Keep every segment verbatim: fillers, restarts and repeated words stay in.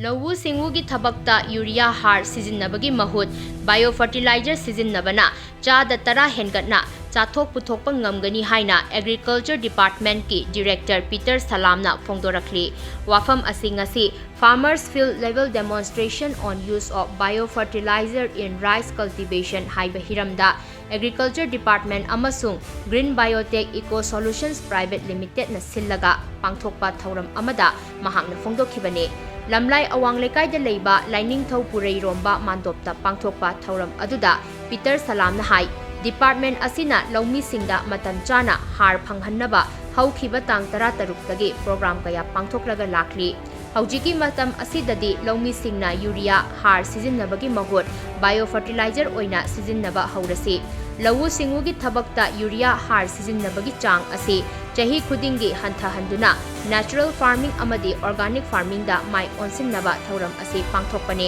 ꯂꯧꯎ ꯁꯤꯡꯎꯒꯤ ꯊꯕꯛꯇ ꯌꯨꯔꯤꯌꯥ ꯍꯥꯔ ꯁꯤꯖꯤꯟꯅꯕꯒꯤ ꯃꯍꯨꯠ bio fertilizer ꯁꯤꯖꯤꯟꯅꯕꯅ ꯆꯥꯗ ꯇꯔꯥ ꯍꯦꯟꯒꯠꯅ ꯆꯥꯊꯣꯛ ꯄꯨꯊꯣꯛꯄ ꯉꯝꯒꯅꯤ ꯍꯥꯏꯅ Agriculture Department ꯀꯤ Director ꯄꯤꯇꯔ ꯁꯂꯥꯝꯅ ꯐꯣꯡꯗꯣꯔꯛꯂꯤ꯫ ꯋꯥꯐꯝ ꯑꯁꯤ ꯉꯁꯤ Farmers Field Level Demonstration on Use of Biofertilizer in Rice Cultivation ꯍꯥꯏꯕ ꯍꯤꯔꯝꯗ Agriculture Department ꯑꯃꯁꯨꯡ Green Biotech Eco Solutions Private Limited ꯅ ꯁꯤꯜꯂꯒ ꯄꯥꯡꯊꯣꯛꯄ ꯊꯧꯔꯝ ꯑꯃꯗ ꯃꯍꯥꯛꯅ ꯐꯣꯡꯗꯣꯛꯈꯤꯕꯅꯤ꯫ ꯂꯝꯂꯥꯏ ꯑꯋꯥꯡ ꯂꯩꯀꯥꯏꯗ ꯂꯩꯕ ꯂꯥꯏꯅꯤꯡꯊꯧ ꯄꯨꯔꯩꯔꯣꯝꯕ ꯃꯥꯟꯗꯣꯞꯇ ꯄꯥꯡꯊꯣꯛꯄ ꯊꯧꯔꯝ ꯑꯗꯨꯗ ꯄꯤꯇꯔ ꯁꯂꯥꯝꯅ ꯍꯥꯏ, department ꯑꯁꯤꯅ ꯂꯧꯃꯤꯁꯤꯡꯗ ꯃꯇꯝ ꯆꯥꯅ ꯍꯥꯔ ꯐꯪꯍꯟꯅꯕ ꯍꯧꯈꯤꯕ ꯇꯥꯡ ꯇꯔꯥꯇꯔꯨꯛꯇꯒꯤ program ꯀꯌꯥ ꯄꯥꯡꯊꯣꯛꯂꯒ ꯂꯥꯛꯂꯤ꯫ ꯍꯧꯖꯤꯛꯀꯤ ꯃꯇꯝ ꯑꯁꯤꯗꯗꯤ ꯂꯧꯃꯤꯁꯤꯡꯅ ꯌꯨꯔꯤꯌꯥ ꯍꯥꯔ ꯁꯤꯖꯤꯟꯅꯕꯒꯤ ꯃꯍꯨꯠ bio fertilizer ꯑꯣꯏꯅ ꯁꯤꯖꯤꯟꯅꯕ ꯍꯧꯔꯁꯤ꯫ ꯂꯧꯎ ꯁꯤꯡꯎꯒꯤ ꯊꯕꯛꯇ ꯌꯨꯔꯤꯌꯥ ꯍꯥꯔ ꯁꯤꯖꯤꯟꯅꯕꯒꯤ ꯆꯥꯡ ꯑꯁꯤ ꯆꯍꯤ ꯈꯨꯗꯤꯡꯒꯤ ꯍꯟꯊꯍꯟꯗꯨꯅ natural farming ꯑꯃꯗꯤ organic farming ꯗ ꯃꯥꯏ ꯑꯣꯟꯁꯤꯟꯅꯕ ꯊꯧꯔꯝ ꯑꯁꯤ ꯄꯥꯡꯊꯣꯛꯄꯅꯤ꯫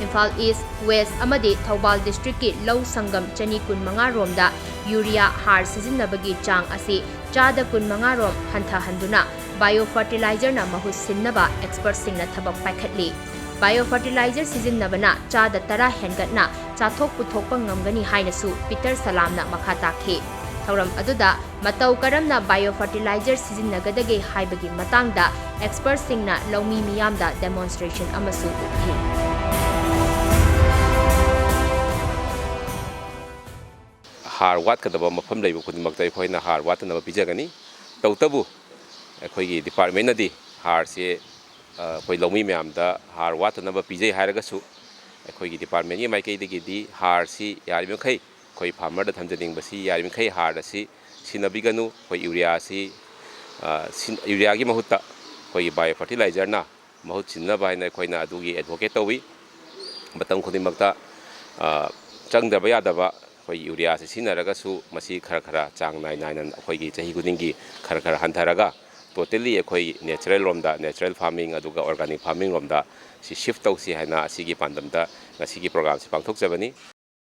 ꯏꯝꯐꯥꯜ ꯏꯁ꯭ꯠ, ꯋꯦꯁ꯭ꯠ ꯑꯃꯗꯤ ꯊꯧꯕꯥꯜ district ꯀꯤ ꯂꯧ ꯁꯪꯒꯝ ꯆꯅꯤ ꯀꯨꯟꯃꯉꯥ ꯔꯣꯝꯗ ꯌꯨꯔꯤꯌꯥ ꯍꯥꯔ ꯁꯤꯖꯤꯟꯅꯕꯒꯤ ꯆꯥꯡ ꯑꯁꯤ ꯆꯥꯗ ꯀꯨꯟꯃꯉꯥ ꯔꯣꯝ ꯍꯟꯊꯍꯟꯗꯨꯅ bio fertilizer ꯅ ꯃꯍꯨꯠ ꯁꯤꯟꯅꯕ expert ꯁꯤꯡꯅ ꯊꯕꯛ ꯄꯥꯏꯈꯠꯂꯤ꯫ Bio fertilizer ꯁꯤꯖꯤꯟꯅꯕꯅ ꯆꯥꯗ ꯇꯔꯥ ꯍꯦꯟꯒꯠꯅ ꯆꯥꯊꯣꯛ ꯄꯨꯊꯣꯛꯄ ꯉꯝꯒꯅꯤ ꯍꯥꯏꯅꯁꯨ ꯄꯤꯇꯔ ꯁꯂꯥꯝꯅ ꯃꯈꯥ ꯇꯥꯈꯤ꯫ ꯊꯧꯔꯝ ꯑꯗꯨꯗ ꯃꯇꯧ ꯀꯔꯝꯅ bio fertilizer ꯁꯤꯖꯤꯟꯅꯒꯗꯒꯦ ꯍꯥꯏꯕꯒꯤ ꯃꯇꯥꯡꯗ expert ꯁꯤꯡꯅ ꯂꯧꯃꯤ ꯃꯤꯌꯥꯝꯗ demonstration ꯑꯃꯁꯨ ꯎꯠꯈꯤ꯫ ꯍꯥꯔ ꯋꯥꯠꯀꯗꯕ ꯃꯐꯝ ꯂꯩꯕ ꯈꯨꯗꯤꯡꯃꯛꯇ ꯑꯩꯈꯣꯏꯅ ꯍꯥꯔ ꯋꯥꯠꯇꯅꯕ ꯄꯤꯖꯒꯅꯤ꯫ ꯇꯧꯕꯇꯕꯨ ꯑꯩꯈꯣꯏꯒꯤ department ꯅꯗꯤ ꯍꯥꯔꯁꯦ, ꯑ, ꯑꯩꯈꯣꯏ ꯂꯧꯃꯤ ꯃꯌꯥꯝꯗ ꯍꯥꯔ ꯋꯥꯠꯇꯅꯕ ꯄꯤꯖꯩ ꯍꯥꯏꯔꯒꯁꯨ, ꯑꯩꯈꯣꯏꯒꯤ department ꯀꯤ ꯃꯥꯏꯀꯩꯗꯒꯤꯗꯤ ꯍꯥꯔꯁꯤ ꯌꯥꯔꯤꯕꯃꯈꯩ ꯑꯩꯈꯣꯏ farmer ꯗ ꯊꯝꯖꯅꯤꯡꯕꯁꯤ, ꯌꯥꯔꯤꯕꯃꯈꯩ ꯍꯥꯔ ꯑꯁꯤ ꯁꯤꯖꯤꯟꯅꯕꯤꯒꯅꯨ꯫ ꯑꯩꯈꯣꯏ ꯌꯨꯔꯤꯌꯥ ꯑꯁꯤ, ꯑ, ꯁꯤ-, ꯌꯨꯔꯤꯌꯥꯒꯤ ꯃꯍꯨꯠꯇ ꯑꯩꯈꯣꯏꯒꯤ bio fertilizer ꯅ ꯃꯍꯨꯠ ꯁꯤꯟꯅꯕ ꯍꯥꯏꯅ ꯑꯩꯈꯣꯏꯅ ꯑꯗꯨꯒꯤ advocate ꯇꯧꯏ꯫ ꯃꯇꯝ ꯈꯨꯗꯤꯡꯃꯛꯇ, ꯑ, ꯆꯪꯗꯕ ꯌꯥꯗꯕ ꯑꯩꯈꯣꯏ ꯌꯨꯔꯤꯌꯥꯁꯤ ꯁꯤꯖꯤꯟꯅꯔꯒꯁꯨ, ꯃꯁꯤ ꯈꯔ ꯈꯔ ꯆꯥꯡ ꯅꯥꯏ ꯅꯥꯏꯅ ꯑꯩꯈꯣꯏꯒꯤ ꯆꯍꯤ ꯈꯨꯗꯤꯡꯒꯤ ꯈꯔ ꯈꯔ ꯍꯟꯊꯔꯒ, totally ꯑꯩꯈꯣꯏ natural ꯔꯣꯝꯗ, natural farming ꯑꯗꯨꯒ organic farming ꯔꯣꯝꯗ ꯁꯤ shift ꯇꯧꯁꯤ ꯍꯥꯏꯅ ꯑꯁꯤꯒꯤ ꯄꯥꯟꯗꯝꯗ ꯉꯁꯤꯒꯤ program ꯁꯤ ꯄꯥꯡꯊꯣꯛꯆꯕꯅꯤ꯫